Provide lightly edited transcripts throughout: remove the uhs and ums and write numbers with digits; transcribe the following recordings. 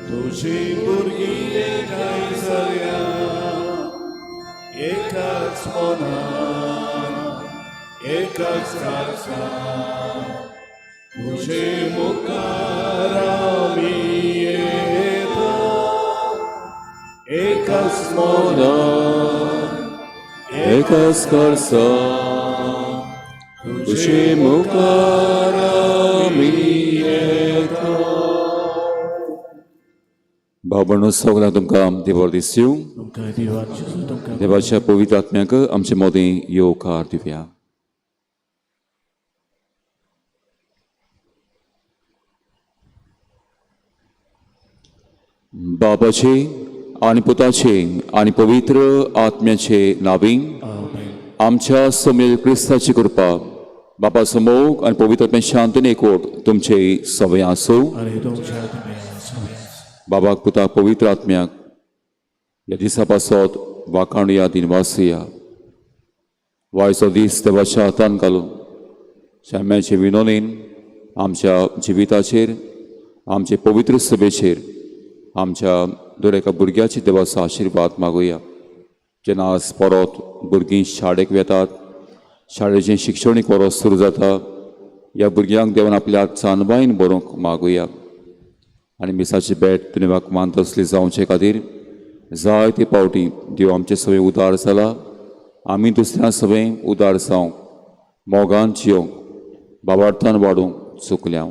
तुजी भुरगीं एकाय जाल्या एकाच मनान एकाच काळजान तुजे मुखार आमी येता एकाच मनान एकाच काळजान तुजे मुखार आमी येता. भावबंडो सगळ्यांक तुमकां देवार दिसू तुमकां देवान जेजू तुमकां देवाच्या पवित्र आत्म्याक आमचे मदीं येवकार दिवया. बापाचे आनी पुताचे आनी पवित्र आत्म्याचे नावी आमेन. आमच्या समेल क्रिस्ताची कृपा बापाचो मोग आनी पवित्र आत्म्या शांतीन एकवट तुमचे सवय आसूं. आनी तुमच्या आत्म्या सवय आसूं. बाबाक पुताक पवित्र आत्म्याक ह्या दिसा पासत वाखाणुया दिनवासुया. वायचो दीस देवाच्या हातान घालून शाम्याचे विनोदीन आमच्या जिविताचेर आमचे पवित्र सभेचेर आमच्या दर एका भुरग्याचे देवाचो आशिर्वाद मागुया. जेन्ना आज परत भुरगीं शाळेक वेतात शाळेचें शिक्षणीक वर्स सुरू जाता ह्या भुरग्यांक देवान आपल्या चानवायन बरोवंक मागुया. आनी मिसाची भेट देवाक मान तसली जावचे खातीर जायते पावटी देव आमचे सवय उदार जाला. आमी दुसऱ्या सवय उदार जावंक मोगान जियोंक बाबार्थान वाडूंक चुकल्या.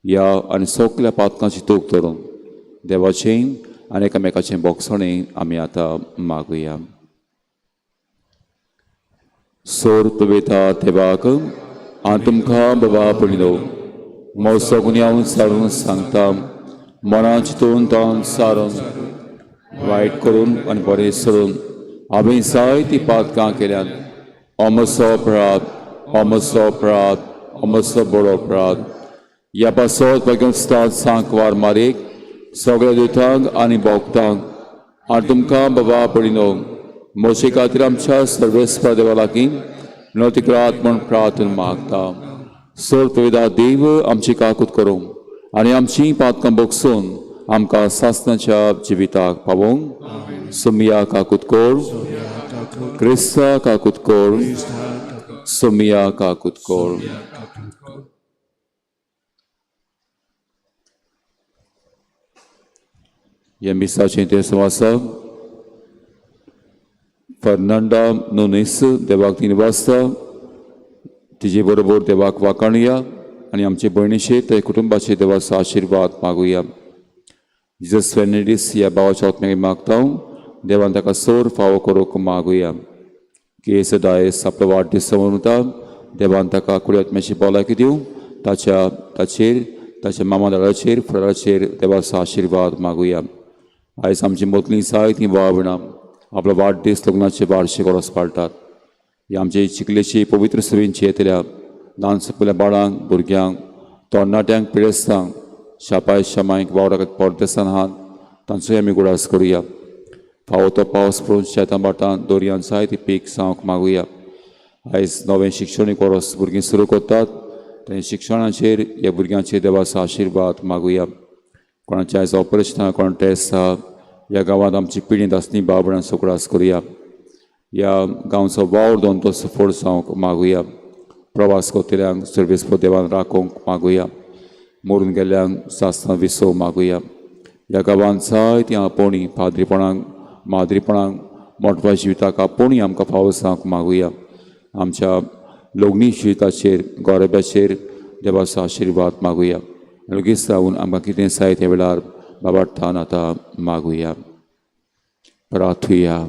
ह्या आनी सगल्या पातकांची तूक धरून देवाचें आनी एकामेकाचें बोगसणें आमी आतां मागुया. सोर तुवेता देवाक आनी तुमकां बाबा पळयलो मोसो गुन्यांव सारून सांगता मनां चिंतून तान सारून वायट करून आनी बरें सोडून हांवें जायतीं पातकां केल्यात. अमसो अपराध अमसो अपराध अमसो बरो अपराध. ह्या पासत भाग्यस्ताद सांकवार मारीक सगळ्या दुतांक आनी भोगतांक आनी तुमकां बाबा पळयलो म्हजे खातीर आमच्या सर्वेस्पर देवा लागीं नवतीक रात म्हूण प्रार्थना मागता. सोर पविदा देव आमची काकूत करूं आनी आमची पातकां बगसून आमकां सासणाच्या जिविताक पावोवंक. सोमिया काकूत कोर क्रिस्ता काकूत कोर सोमिया काकूत कोर. ह्या मिसाचें तें आसा फर्नांडा नोनीस देवाक 3 वाजता तिजे बरोबर देवाक वाखाणुया आनी आमचे भयणीचेर ते कुटुंबाचे देवाचो आशिर्वाद मागुया. जिजस फेर्नांडीस ह्या भावाच्या आत्म्याक मागता देवान ताका सोर फावो करूंक मागुया. की सदांच आपलो वाडदीस समजता देवान ताका कुडी आत्म्याची भलायकी दिवं ताच्या ताचेर ताच्या मामा दादाचेर फुडाराचेर देवाचो आशिर्वाद मागुया. आयज आमची मोतली जायतीं भाव भयणां आपलो वाडदीस लग्नाचे वार्शीक वर्स पाळटात. ही आमचे चिखलेची पवित्र सभेंची येतल्या ल्हान सुपुल्या बाळांक भुरग्यांक तरणाट्यांक पिडेस्तांक शापाय शमायक वावराक परदेसान आहात तांचोय आमी गुडास करुया. फावो तो पावस पडून शेतां भाटां दर्यांत जायती पीक जावंक मागुया. आयज नवें शिक्षणीक वर्स भुरगीं सुरू करतात ते शिक्षणाचेर ह्या भुरग्यांचेर देवाचो आशिर्वाद मागुया. कोणाचें आयज ऑपरेशन आहा कोण टेस्ट आहा ह्या गांवांत आमची पिडींत आसली भाव भयणांचो उगडास करुया. ह्या गांवचो वावर धंदो सफळ जावंक मागुया. प्रवास करतल्यांक सर्वीस देवान राखूंक मागुया. मरून गेल्ल्यांक सासणां विसव मागुया. ह्या गांवांत जायतीं आपोवणी पाद्रीपणाक माद्रीपणाक मोटव्या जिविताक आपोवणी आमकां फावो जावंक मागुया. आमच्या लोगणी जिविताचेर गोरब्याचेर देवाचो आशिर्वाद मागुया. लगीच जावन आमकां कितें जाय त्या वेळार बाबार्थान आतां मागुया. प्रार्थुया.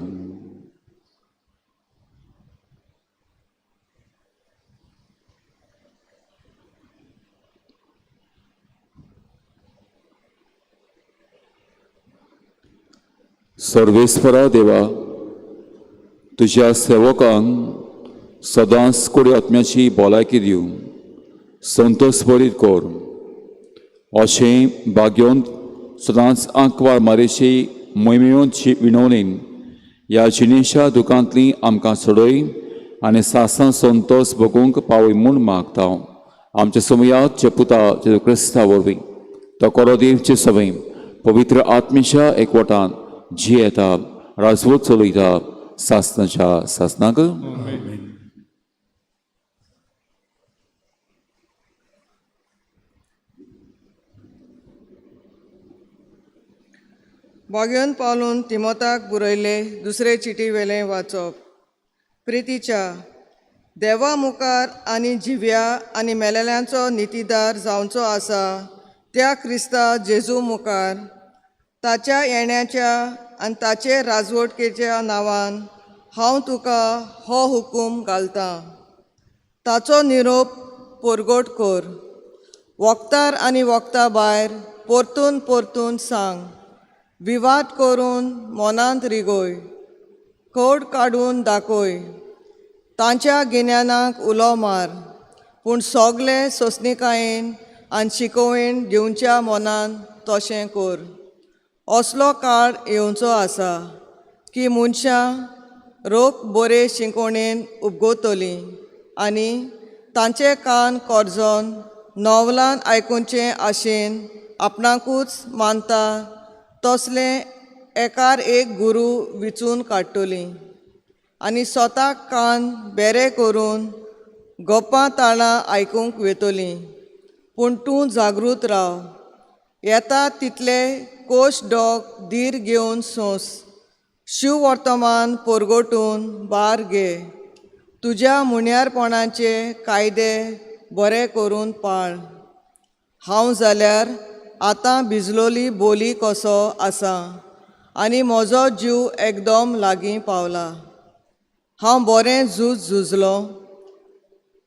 सर्वेस्परा देवा तुज्या सेवकांक सदांच कुडी आत्म्याची भलायकी दिवं संतोष भरीत कर अशें भाग्योन सदांच आंकवार मारेची मोहिमेची विनवणीन ह्या जिणेच्या दुकांतली आमकां सोडय आनी सासां संतोष भोगूंक पावय म्हूण मागता. आमच्या समयात जे पुता जेजू क्रिस्ता वरवीं तो कोरो देवचे सवय पवित्र आत्मेच्या एकवटान जियेता राजवट चलयता सासनाच्या सासनाक. बागेवन पावलून तिमोताक बरयल्ले दुसरे चिटी वेलें वाचप. प्रितीच्या देवा मुखार आनी जिव्या आनी मेलेल्यांचो नितीदार जावचो आसा त्या क्रिस्ता जेजू मुखार ताच्या येण्याच्या आनी ताचे राजवटकेच्या नांवान हांव तुका हो हुकूम घालतां. ताचो निरोप परगट कर, वखदार आनी वखदा भायर परतून परतून सांग, विवाद करून मनांत रिगय, कोड काडून दाखय, तांच्या गिन्यानाक उलो मार, पूण सगले सोंसणिकायेन आनी शिकोवण दिवच्या मनान तशें कर. असलो काळ येवचो आसा की मनशां रोग बरे शिकोवणेन उपगतलीं आनी तांचे कान कोरजोन नवलान आयकुचें आशेन आपणाकूच मानता तसले एकार एक गुरू विचून काडटलीं आनी स्वताक कान बेरे करून गप्पां ताळां आयकूंक वेतलीं. पूण तूं जागृत राव, येता तितले कोश डोक धीर घेवन सोंस, शिववर्तमान परगटून बार घे, तुज्या मुण्यारपणाचे कायदे बरे करून पाळ. हांव जाल्यार आतां भिजलोली बोली कसो आसा आनी म्हजो जीव एकदम लागीं पावला. हांव बरें झूज झुजलो,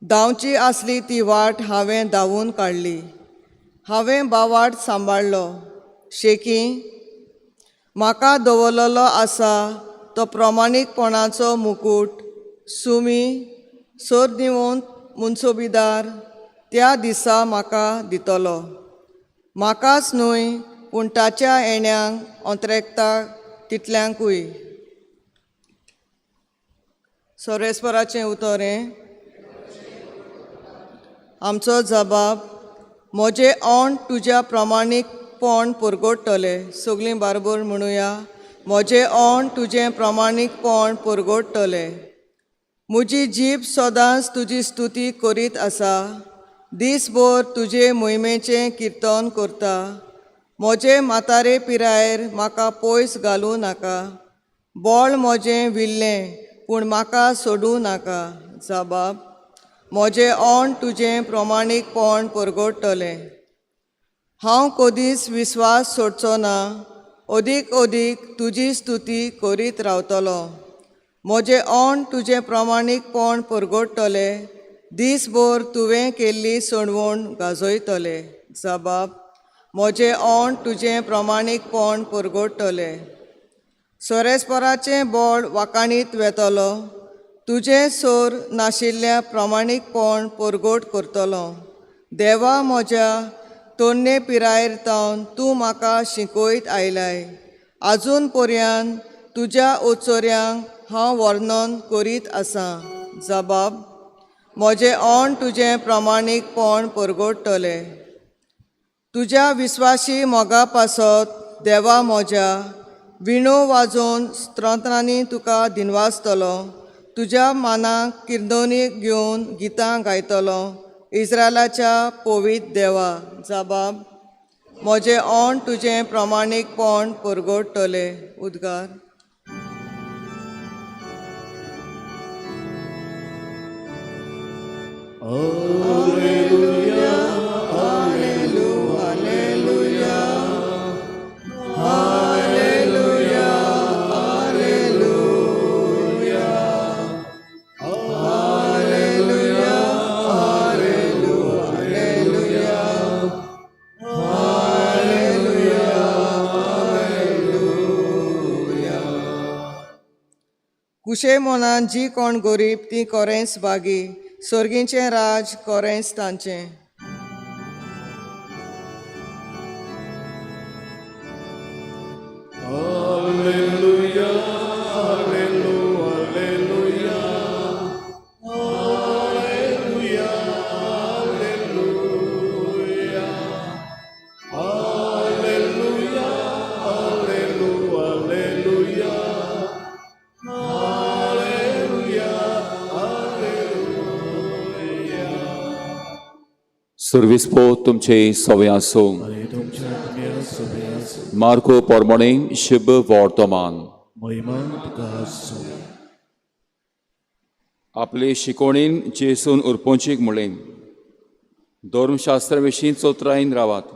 धांवची आसली ती वाट हांवें धांवून काडली, हांवें बावाट सांबाळ्ळो. शेकी म्हाका दवरलेलो आसा तो प्रमाणीकपणाचो मुकूट सुमी सोर दिवन मुनसोबीदार त्या दिसा म्हाका दितलो. म्हाकाच न्हय पूण ताच्या येण्यांक अंतरेकता तितल्यांकूय. सर्वेस्पराचें उतर हें. आमचो जबाब म्हजें ओंठ तुज्या प्रमाणीकपण परगटतलें. सगळीं बारबर म्हणुया, म्हजें ओंठ तुजें प्रमाणीकपण परगटतलें. म्हजी जीब सदांच तुजी स्तुती करीत आसा, दीसभर तुजे मोहिमेचें किर्तन करता. म्हजे म्हातारे पिरायेर म्हाका पयस घालूं नाका, बळ म्हजें विल्लें पूण म्हाका सोडूं नाका. जबाब म्हजें ओंठ तुजें प्रमाणीकपण परगटतलें. हांव कदीच विस्वास सोडचो ना, अदीक अदीक तुजी स्तुती करीत रावतलो. म्हजें ओंठ तुजें प्रमाणीकपण परगटतलें, दीसभर तुवें केल्ली सणवण गाजयतले. जबाब म्हजें ओंठ तुजें प्रमाणीकपण परगटतलें. सोरेस्पराचें बळ वाकाणीत वेतलो, तुजें सोर नाशिल्ल्या प्रमाणीकपण परगट करतलो. देवा म्हज्या तरणे पिरायेर तावन तूं म्हाका शिकयत आयलाय, आजून पर्यंत तुज्या ओचोऱ्यांक हांव वर्णन करीत आसां. जबाब म्हजें ओंठ तुजें प्रमाणीकपण परगटतलें. तुज्या विस्वाशी मोगा पासत देवा म्हज्या विणो वाजोवन स्त्रोत्रांनी तुका दिनवासतलो, तुज्या मानाक किर्दोनी घेवन गितां गायतलो. इस्रायलाच्या पवित्र देवा. जबाब म्हजें ओंठ तुजें प्रमाणीकपण परगटतलें. उद्गार. Alleluia, Alleluia, Alleluia, Alleluia, Alleluia, Alleluia, Alleluia, Alleluia. कुशे मनान जी कोण गरीब ती कोरेंच बागी, सर्गीचें राज कोरेंच तांचें. Alleluia, Alleluia, Alleluia, Alleluia. Service पो तुमचे सवे आसूं. आनी तुमच्या आत्म्या सवे आसूं. मार्को पोरमोणे शुभ वर्तमान. महिमा तुका आसूं. आपले शिकोवणेन जेसून उरपोंचीक म्हणलें, धर्मशास्त्रा विशीं चोत्रायन रावात.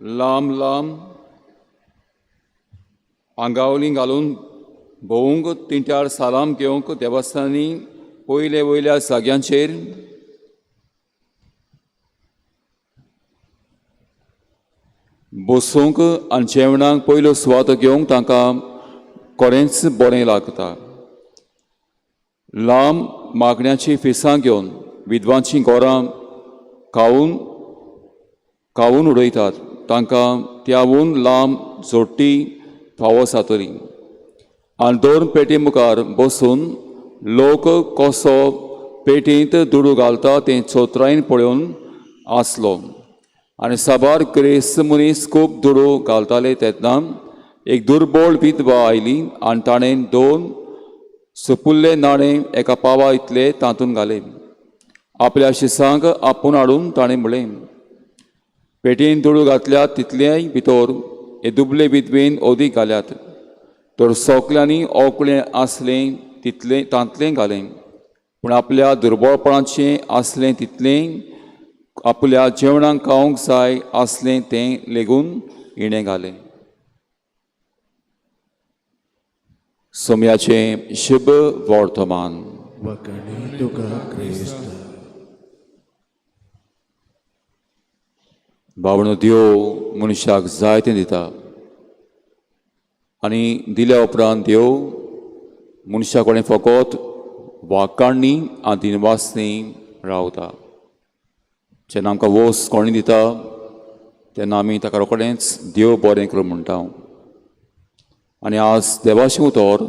लांब लांब आंगावली घालून भोवूंक तिंट्यार सालाम घेवंक देवस्थानांनी पयले वयल्या जाग्यांचेर बसूंक आनी जेवणाक पयल्यो सुवातो घेवंक तांकां कोरेंच बरें लागता. लांब मागण्याची फिसां घेवन विद्वांचीं गोरां खावन खावून उडयतात. तांकां त्यावून लांब जोडटी फावो जातली. आनी दोन पेटी मुखार बसून लोक कसो पेटींत दुडू घालता तें चोत्रायन पळोवन आसलो. आनी साबार ग्रेस्त मनीस खूब दुडू घालताले तेन्ना एक दुर्बळ विधवा आयली आनी ताणें दोन सुपुल्ले नाणें एका पावा इतले तातूंत घाले. आपल्या शिसांक आपोवन हाडून ताणें म्हणलें, पेटीन दुडू घातल्या तितलेय भितर हे दुबले विधवेन अदीक घाल्यात, तर सोकल्यांनी ओंकलें आसलें तितलें तांतलें घालें, पूण आपल्या दुर्बळपणाचें आसलें तितलें आपल्या जेवणाक खावंक जाय आसलें तें लेगून हिणें घालें. सोम्याचें शुभ वर्तमान. वखणी तुका क्रिस्त. बावणो देव मनशाक जाय तें दिता आनी दिल्या उपरांत देव मनशा कडेन फकत वाकाणणी आनी दिनवासनी रावता. जेन्ना आमकां वोस कोणी दिता तेन्ना आमी ताका रोखडेंच देव बरें करूं म्हणटा. आनी आज देवाचें उतर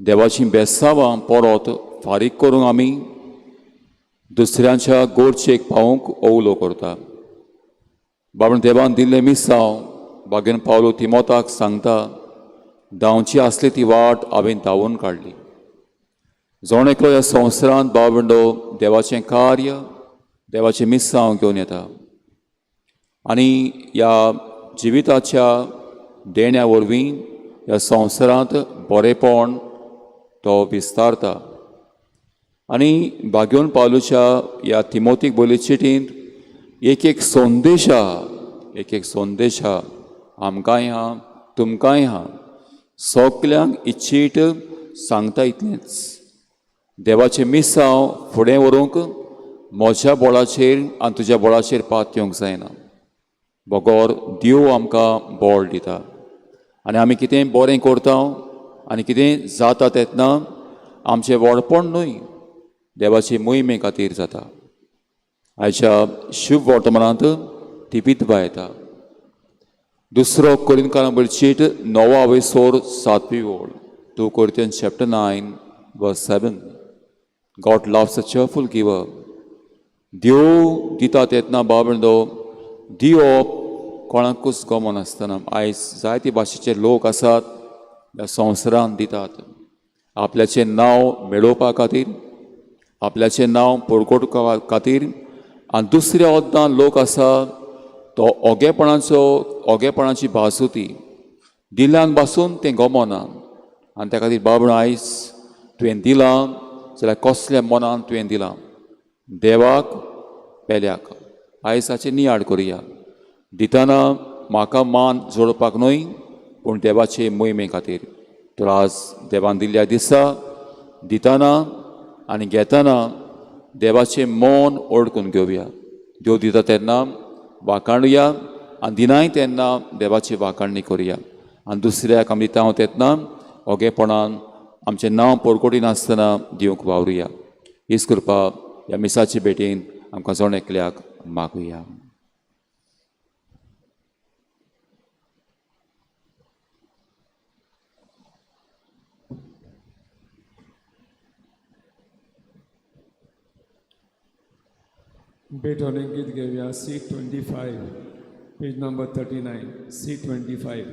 देवाचीं बेसांवां परत फारीक करूंक आमी दुसऱ्यांच्या गोरचेक पावोवंक ओवलो करता. बाबण देवान दिल्लें मिसांव बागेन पावलो तिमोताक सांगता, धांवची आसली ती वाट हांवें धांवून काडली. जण एकलो ह्या संवसारांत बाबंडो देवाचें कार्य देवाचें मिसांव घेवन येता आनी ह्या जिविताच्या देण्या वरवीं ह्या संवसारांत बरेपण तो विस्तारता. आनी बागेवन पावलूच्या ह्या तिमोतीक बोली चिटींत एक एक संदेशा, एक एक संदेशा आमकांय आहा तुमकांय आहा, सगल्यांक ही चीट सांगता इतलेंच, देवाचें मिसांव फुडें व्हरूंक म्हज्या बोळाचेर आनी तुज्या बोळाचेर पात येवंक जायना, बगर देव आमकां बोळ दिता. आनी आमी कितें बरें करता आनी कितें जाता तेन्ना आमचें व्हडपण न्हय, देवाची मोहिमे खातीर जाता. आयच्या शुभ वर्तमानांत ती विधवा येता. दुसरो कोरिंथकारां बरी चीट 9 वयसोर 7वी ओळ, 2 Corinthians chapter 9 verse 7. God loves a cheerful giver. देव दिता तेन्ना बाबंडो दिवप कोणाकूच गमन आसतना. आयज जायते भाशेचे लोक आसात ह्या संवसारांत दितात आपल्याचें नांव मेळोवपा खातीर, आपल्याचें नांव परकोटपा खातीर. आनी दुसऱ्या वद्दां लोक आसा तो ओगेपणाचो, ओगेपणाची भास होती दिल्यान बासून तें गमना. आनी त्या खातीर बाबण आयज तुवें दिलां जाल्यार कसल्या मनान तुवें दिलां, देवाक पेल्याक. आयज हाचें नियाळ करुया. दितना म्हाका मान जोडपाक न्हय पूण देवाचे मोहिमे खातीर. तर आज देवान दिल्ल्या दिसा दितना आनी घेतना देवाचें मन ओळखून घेवया. देव दिता तेन्ना वाखाणुया आनी दिनाय तेन्ना देवाची वाखाणणी करुया. आनी दुसऱ्याक आमी दिता तेन्ना ओगेपणान आमचें नांव पोरकोटी नासतना दिवंक वावरुया. हीच कृपा ह्या मिसाचे भेटीन आमकां जण एकल्याक मागुया. भेटवणे गीत घेवया C25, page number 39, C25.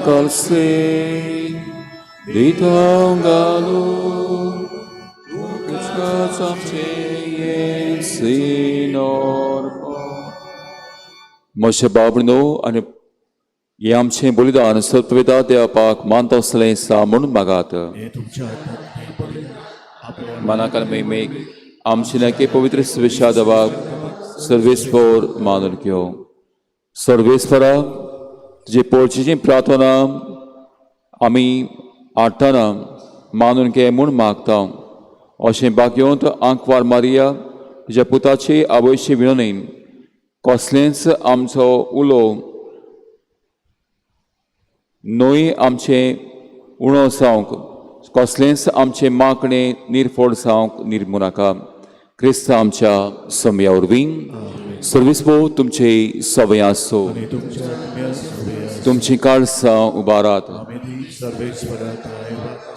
Kalse, ditangalo, म्हज्या बाबणो आनी हें आमचें बलिदान सत्वेदा देवाक मानता आसलें सा म्हणून मागात. मनाकाल मेक आमचे नाके पवित्र सुवेशा देवाक सर्वेस्पर मानून घेवं. सर्वेस्परा तुजे पोळचेची प्रार्थना आमी हाडटना मानून घे म्हूण मागता. अशें भाग्यवंत आंकवार मारिया तुज्या पुताचे आवयचे विनोनीन कसलेंच आमचो उलो न्हय आमचें उणो जावंक, कसलेंच आमचें मागणें निर्फोड जावंक निर्मू नाका. क्रिस्त आमच्या समया वरवीं सर्वीस भोव तुमचे सवय आसूं. तुमची काळसां उबारात.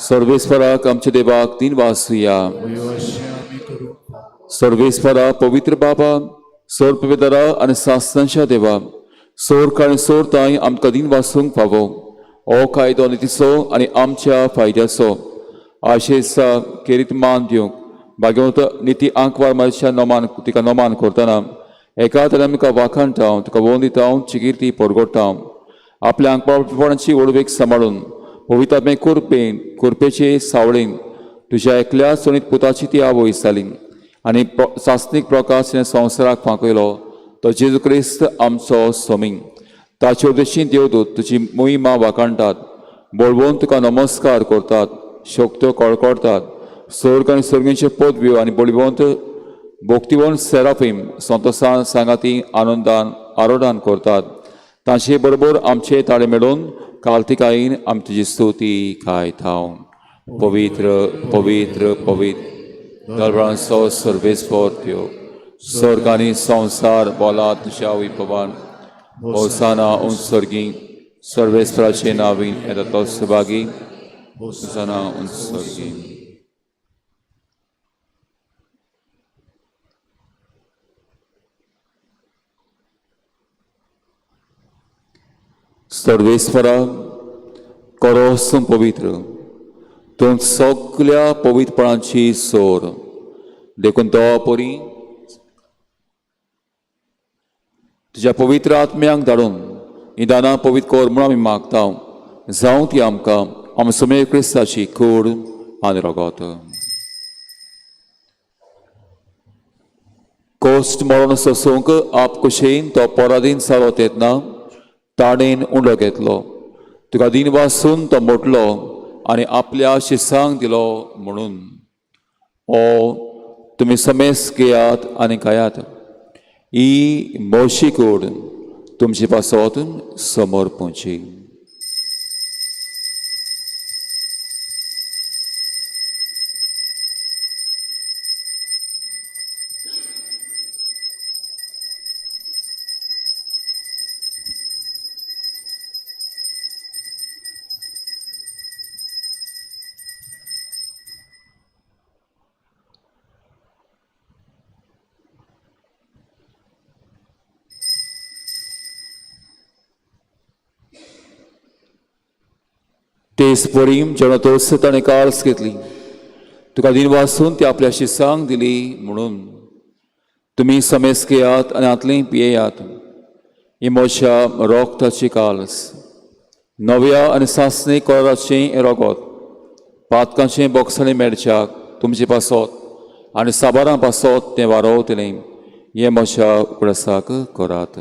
सर्वेस्पराक आमच्या देवाक तीन वासुया. सर्वेस्परा पवित्र बाबा सोर पवित्रा आनी सासनाच्या देवा सोर आनी सोर तांय आमकां दिन वासूंक फावो हो कायदो नितीचो आनी आमच्या फायद्याचो आशेसा केरीत मान दिवंक भाग्यवंत निती आंकवार मातशा नमान तिका नमान करतना एका तरेन तुका वाखाणटा तुका वोन दिता चिकिर्ती परगोडटा. आपल्या आंकवारपणाची ओडवेक सांबाळून पवित्र कुरपेन कुरपेचे सावळेन तुज्या एकल्या सोनीत पुताची ती आवय जाली आनी सासनीक प्रकाश संवसाराक फांकयलो तो जेजू क्रिस्त आमचो सोमींग. ताचे उद्देशीन देवदूत तुजी मोहिमा वाखाणटात, बळवंत तुका नमस्कार करतात, शक्त्यो कळकळटात. स्वर्ग आनी सर्गींच्यो पदव्यो आनी बळवंत भोक्तिवंत सेराफीम संतोसान सांगाती आनंदान आरोडान करतात. तांचे बरोबर आमचे ताळे मेळून कार्तिकायेन आमी तुजी स्तुती गायता. पवित्र पवित्र पवित्र दरबारांचो सर्वेस्पर त्यो स्वर्ग आनी संवसार बोला तुज्या विपवान. होसाना उंच स्वर्गी सर्वेस्पराचे नावीन येता तो सभागी. होसाना उंच स्वर्गी. सर्वेस्परा करोस पवित्र तूं सगल्या पवित्रपणाची सोर देखून तो परी तुज्या पवित्र आत्म्यांक धाडून ही दानां पवित्र कर म्हूण आमी मागता. जावं ती आमकां आमचो मेळ क्रिस्ताची कूड आनी रगत. कोश्ट मरण सोसूंक आप कुशेन तो पराधीन जालो तेन्ना ताणेन उंडो घेतलो. तुका दिन वासून तो मोडलो आनी आपल्या शिसांक दिलो म्हणून ओ तुमी समेस घेयात आनी खायात. ही मोशी कूड तुमचे पासत समोर पोवची. तेच परी जेन्ना तोस ताणें काळस घेतली तुका दिनवासून ती आपल्या शिसांक दिली म्हणून तुमी समेस घेयात आनी हातलीं पियेयात. ही म्हज्या रोगताची काल्स, नव्या आनी सासणी कोराचें रोगोत, पातकांचें बोगसणें मेळच्याक तुमचे पासत आनी साबारां पासत तें वारोवतलें. हें म्हज्या उगडासाक करात.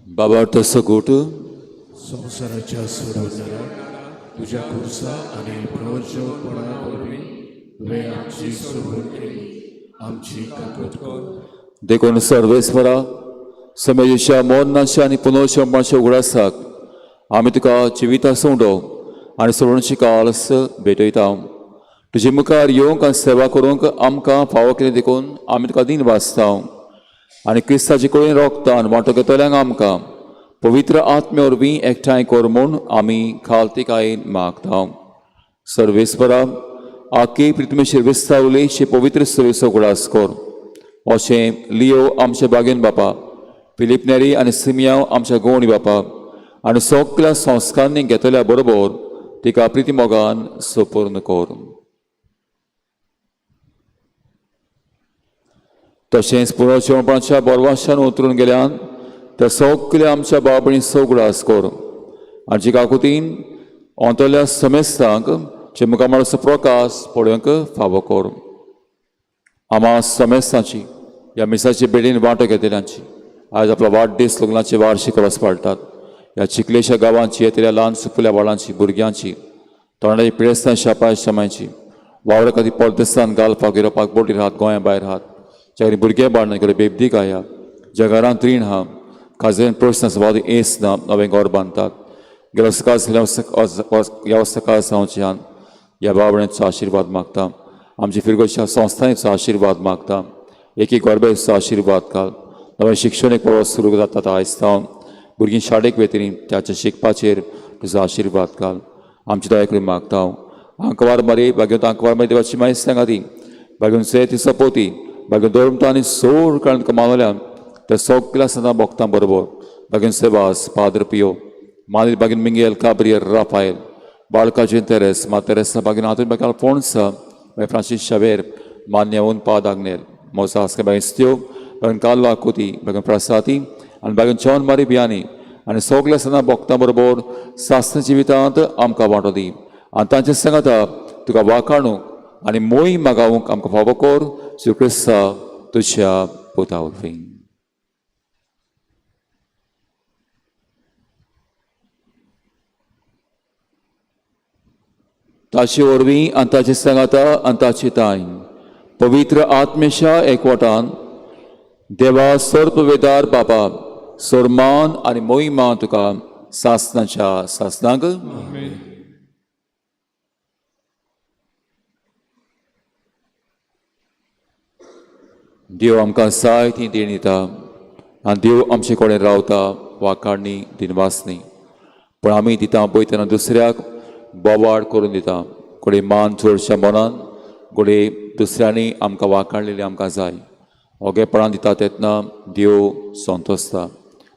बाबा तसो गोट संवसाराच्या सोडवणारा तुज्या खुर्सा आनी प्रवचपणा वरवीं तुवें आमची सोडवण केली, आमची काकूत कर. देखून सर्वेस्वरा, समेजेच्या मोरनाच्या आनी पुनर्जन्माच्या उगडासाक आमी तुका जिविता सोंडो आनी सोडवणची काल्स भेटयता. तुजे मुखार येवंक आनी सेवा करूंक आमकां फावो केली देखून आमी तुका दिन वाचता आनी क्रिस्ताचे कडेन रोगतान वांटो घेतल्यांक आमकां पवित्र आत्म्या वरवीं एकठांय कर म्हूण आमी खालतिकायेन मागता. सर्वेस्वरा, आके प्रितमेशेर विस्तावले शे पवित्र सेवेचो उगडास कर. अशें लियो आमच्या बागेन बापा, फिलीप नेरी आनी सिमियांव आमच्या गोवणी बापा आनी सगल्या संस्कारांनी घेतल्या बरोबर तिका प्रितीमोगान सपूर्ण कर. तशेंच पुनर्जेवपणाच्या बोरवाशान उतरून गेल्यान त्या सगल्या आमच्या बाबणी उगडास कर आनी जी काकुतीन अंतरल्या समेस्तांक जे मुखामळाचो प्रकाश पळोवंक फावो कर. आमा समेस्तांची ह्या मिसाची बेडीन वांटो घेतल्यांची आयज आपलो वाडदीस लग्नाची वार्षिक रोस पाळटात. ह्या चिखलेच्या गांवांची येतल्या ल्हान सुपुल्या बाळांची भुरग्यांची तोंडाची पिळेस्तां शापाय शमायची वावरा खातीर परदेसान घालपाक युरोपाक बोटीर आहात, गोंया भायर आहात, ज्या भुरगे बाळ कडेन बेबदीक आया, ज्या घरांत रीण आहा, खाजन प्रश्न वाद एस ना, नवें घर बांदतात. गेलो सकाळ ह्या सकाळ जावच्यान ह्या बाबड्यांचो आशिर्वाद मागता. आमच्या फिरगोच्या संस्थांचो आशिर्वाद मागता. एक एक गोरबेचो आशिर्वाद घाल. नवें शिक्षणीक प्रवास सुरू जाता आयज सावन भुरगीं शाळेक वेतलीं ताच्या शिकपाचेर तुजो आशिर्वाद घाल. आमची दया करून मागता. आंकवार मारी बागेवन आंकवार मारी देवाची मायस सांगा ती बागेवन से ती सपोती बागेवन दवरता आनी सोड कारण तुका मानवल्या त्या सगल्या सदां भोगतां बरोबर बागेवन सेवास पाद्र पियो मागीर बागेन मिंगेल काब्रियल राफायल बाळकाचे तेरेस मा तेरेसा बागेन हातून बागेन अल्फोन्सा मागीर फ्रांसीस शावेर मान्य पाद आग्नेल मोजास बागेन स्त्यो बागेन कार्लो आकुती बागेन प्रसाती आनी बागेन जॉन मारी बियानी आनी सगल्या सदां भोगतां बरोबर सास्त्र जिवितांत आमकां वांटो दी आनी तांचे सांगाता तुका वाखाणूंक आनी मोय मागावूंक आमकां फावो कर. श्री क्रिस्ता तुज्या पुता वरवीं. ताचे वरवीं आनी ताचे सांगाता आनी ताचे ताय पवित्र आत्मेशा एकवटान देवा सर्पवेदार बाबा सोरमान आनी मोहिमा तुका सासनाच्या सासनाक. देव आमकां जाय ती देण दिता आनी देव आमचे कडेन रावता वाखाणणी दिनवासनी. पूण आमी दिता पळय तेन्ना दुसऱ्याक बोवाळ करून दिता. घडये मान चडश्या मनान, घडये दुसऱ्यांनी आमकां वाखाणलेली आमकां जाय. ओगेपणान दिता तेन्ना देव संतोसता.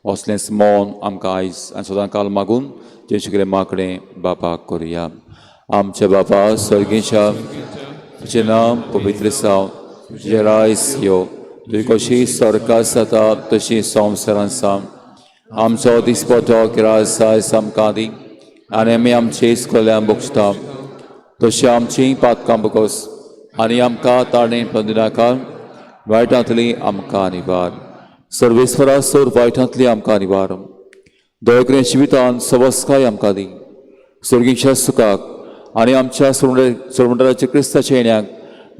असलेंच मन आमकां आयज आनी सदां काल मागून जेजू कितें मागणें बापाक करुया. आमच्या बापा सर्गीच्या, तुजें नांव पवित्र जावं, तुजें रायस यो, तुजी कशी सरकार जाता तशी संवसारान जावं. आमचो दिसपटो किरास आयज आमकां दी आनी आमी आमचे इस्कोल्यान बगता तशी आमची पातकां बगोस आनी आमकां ताणें पळोवं नाका, वायटांतली आमकां निवार. सर्वेस्वरा सोर वायटांतली आमकां निवार. दयकरे जिवितान सवस्काय आमकां दी. सर्गीच्या सुखाक आनी आमच्या सोडमंडळाच्या क्रिस्ताच्या येण्याक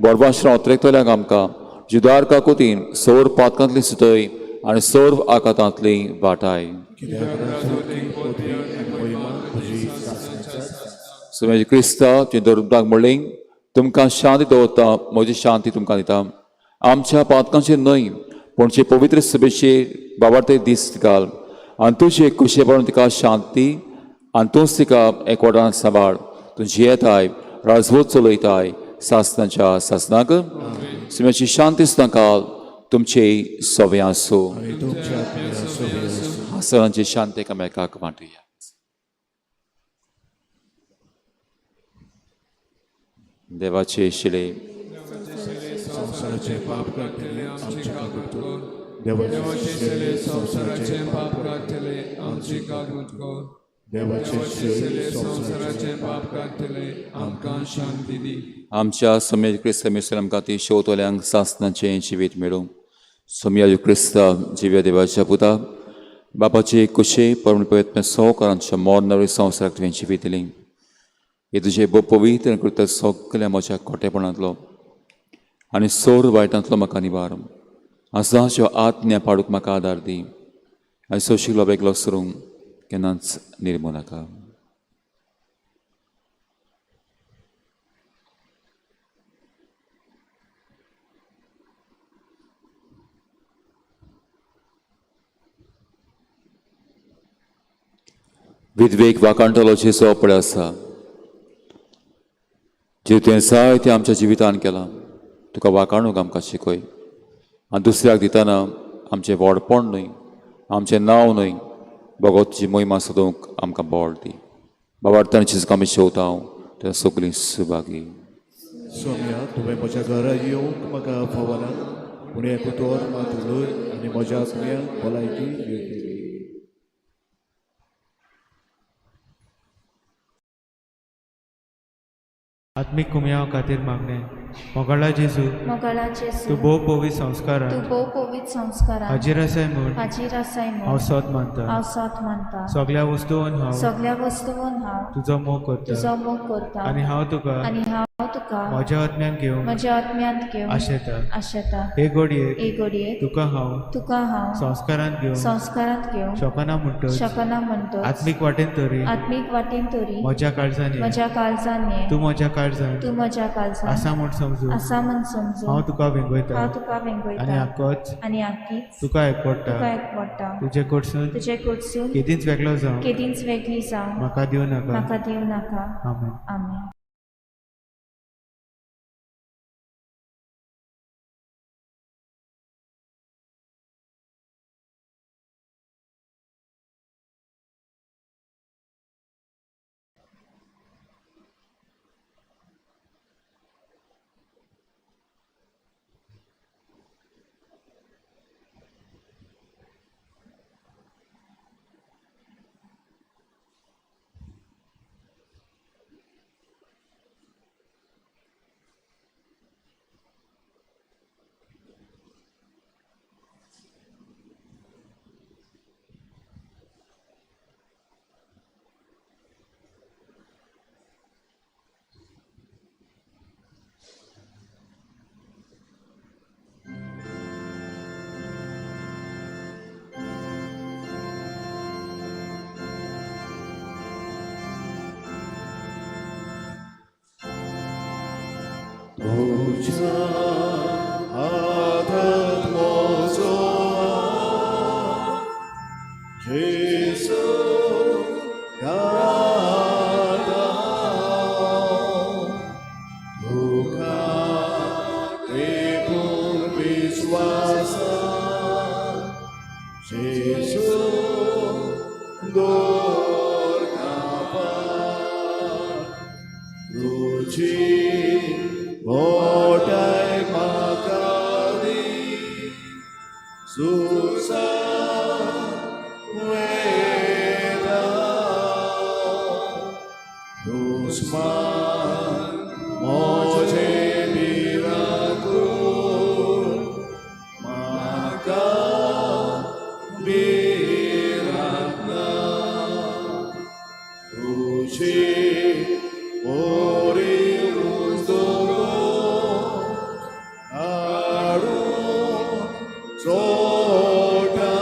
बोरबाश्रा ओतरेकतल्यांक आमकां जुदार काकुतीन सोर पातकांतली सुतय आनी सोर आकातांतली वाटाय. सुमेज क्रिस्ता तुवें दरुदाक म्हणलें, तुमकां शांती दवरता, म्हजी शांती तुमकां दिता. आमच्या पातकांचेर न्हय पूण जे पवित्र सभेचेर बाबार्थे दीस घाल आनी तुजे कुशेपण तिका शांती आनी तूंच तिका एकवटान सांबाळ. तूं जियेताय, राजवत चलयताय सासनाच्या सासनाक. सुम्याची शांती सुद्दां काल तुमचे सवे आसूं. आनी तुमच्या आत्म्या सोबी आसूं. सरांची शांती एकामेकाक वांटुया. देवाचे शिले संवसाराचे पाप काडटले आमचे काकूट कर. देवाचे शेले संवसाराचे पाप काडटले आमची काकूट कर. देवाचे शेले शिले संवसाराचे पाप काडटले आमकां शांती दी. आमच्या सोम्या क्रिस्त मिसर आमकां ती शेवतल्यांक सासनाचें जिवीत मेळूं. सोम्या क्रिस्ता जिव्या देवाच्या पुता बापाचे कुशे परम पवित्र सवकारांच्या मोर नवे संवसाराक तुवें जिवीत दिली. हे तुजें भोव पवित्र कृत सगल्या म्हज्या खोटेपणांतलो आनी सोर वायटांतलो म्हाका निवार. आसाच्यो आत्म्या पाडूंक म्हाका आदार दी आनी सोशिल्लो वेगळो सरूंक केन्नाच निर्मू नाका. विधवेक वाकांटलो जेजो पळय आसा, जे तुवें जायतें आमच्या जिवितान केलां, तुका वाकाणूंक आमकां शिकय. आनी दुसऱ्याक दितना आमचें व्हडपण न्हय, आमचें नांव न्हय, बगत तुजी मोहिमा सोदूंक आमकां बळ दी. बाबा तांची आमी शेवता हांव त्या सगळीं सुभागी. सोम्या, तुवें म्हज्या घरा येवंक म्हाका फावना, पूण एक उतर मात उलय आनी म्हज्या आत्म्याक भलायकी मेळटली. आत्मीक कुमयाव खातीर मागणें. मोगाळा जेजू, मोगाळा जेजू, तूं भोव पवित्र संस्कारान तूं भोव पवित्र संस्कारान हाजीर आसाय म्हूण हाजीर आसाय हांव म्हूण सोद मानता. हांव सोद मानता. सगल्या वस्तून हांव सगल्या वस्तून हांव तुजो मोग करता तुजो मोग करता आनी हांव तुका आनी हांव तुका म्हज्या आत्म्यान घेवंक म्हज्या आत्म्यांत घेवन आशेता. आशेता. हे घडयेक हे घडयेक तुका हांव तुका हांव संस्कारान घेवंक संस्कारांत घेवंक शकना म्हणटच शकना म्हणटच आत्मीक वाटेन तरी आत्मीक वाटेन तरी म्हज्या काळजान ये. म्हज्या काळजान ये. तूं म्हज्या काळजान तूं म्हज्या काळजान आसा म्हूण समजून आसा म्हूण समजून हांव तुका वेंगयता हांव तुका आनी वेंगयता आकोच आनी आकीच तुका एकवडटा. तुका एकवडटा. तुजे कडसून तुजे कडसून केदींच वेगळो जावं केदींच वेगळी जावं म्हाका दिवं नाका. म्हाका दिवं नाका. आमेन. आमेन. तुझ्या हातात म्हजो जेजू घालता. तुका तेकून विश्वासा जेजू दवरता पार. तुजी मोटाय म्हाका दी सुसा वेता. दुस्मान म्हजे भिरांकूळ म्हाका भिरांत ना. तुजी बरी उजो हाडून चोटा.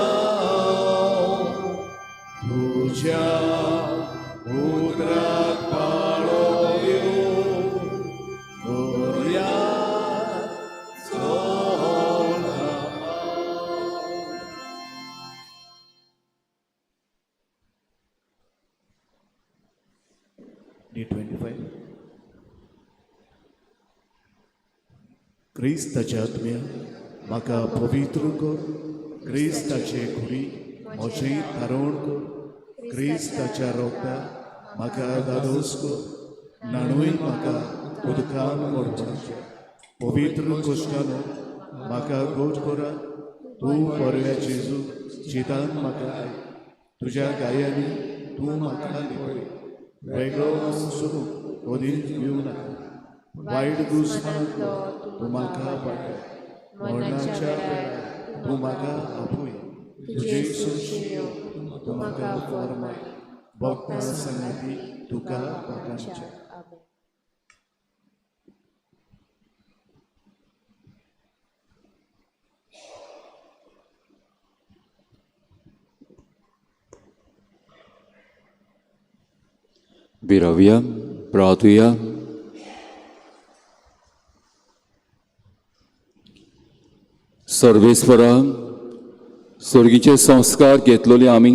तुज्या उतराक पाळो दिवन दर्या चोटा. 325. क्रिस्ताच्या आत्म्या म्हाका पवित्र कर, क्रिस्ताचे कुडी म्हजें थारोवण कर, क्रिस्ताच्या रोगता म्हाका दादोस कर, न्हाणूय म्हाका उदकान व्हरपाचें, पवित्र कोश्टानो म्हाका गोड करा, तूं बऱ्या जेजू जितान म्हाका आयक, तुज्या गायांनी तूं म्हाका लिपय, वेगळो हांव सोदूंक कदीच दिवं नाका, वायट दुस्मानांतलो तूं म्हाका वाटय, मरणाच्या वेळार तूं म्हाका आपूय, तुजी सुशी तूं म्हाका फॉर्माय, भक्ता संगाती तुका वाटांचें. विरवया, प्रार्थुया. सर्वेस्वरा, स्वर्गीचे संस्कार घेतलेले आमी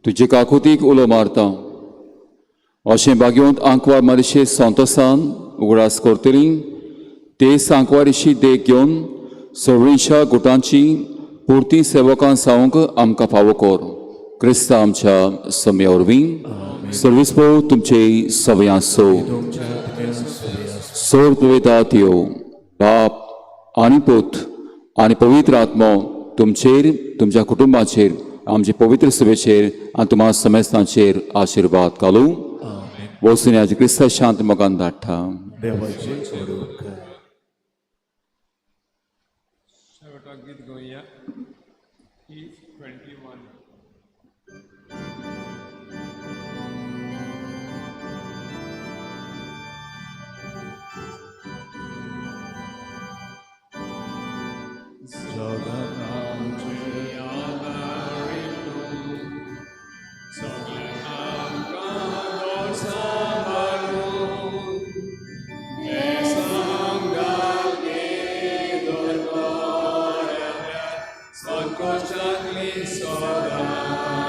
तुजे काकुतीक उलो मारता, अशें भाग्यवंत आंकवार मारिशे संतोसान उगडास करतली ते सांकवारीशी देख घेवन सगळींच्या गुटांची पुरती सेवकां जावंक आमकां फावो कर. क्रिस्ता आमच्या सम्या वरवीं. सर्वीस पळोव तुमचे सवय आसो. सोर पवित्र यो बाप आनी पूत आनी पवित्र आत्मो तुमचेर, तुमच्या कुटुंबाचेर, आमचे पवित्र सभेचेर आनी तुमच्या समेस्तांचेर आशिर्वाद घालूं. वचून आज क्रिस्ता शांत मोगान धाडटा. देवाचे स्वरूप. शेवटाक गीत गावया, E21. संकोचातली सदा.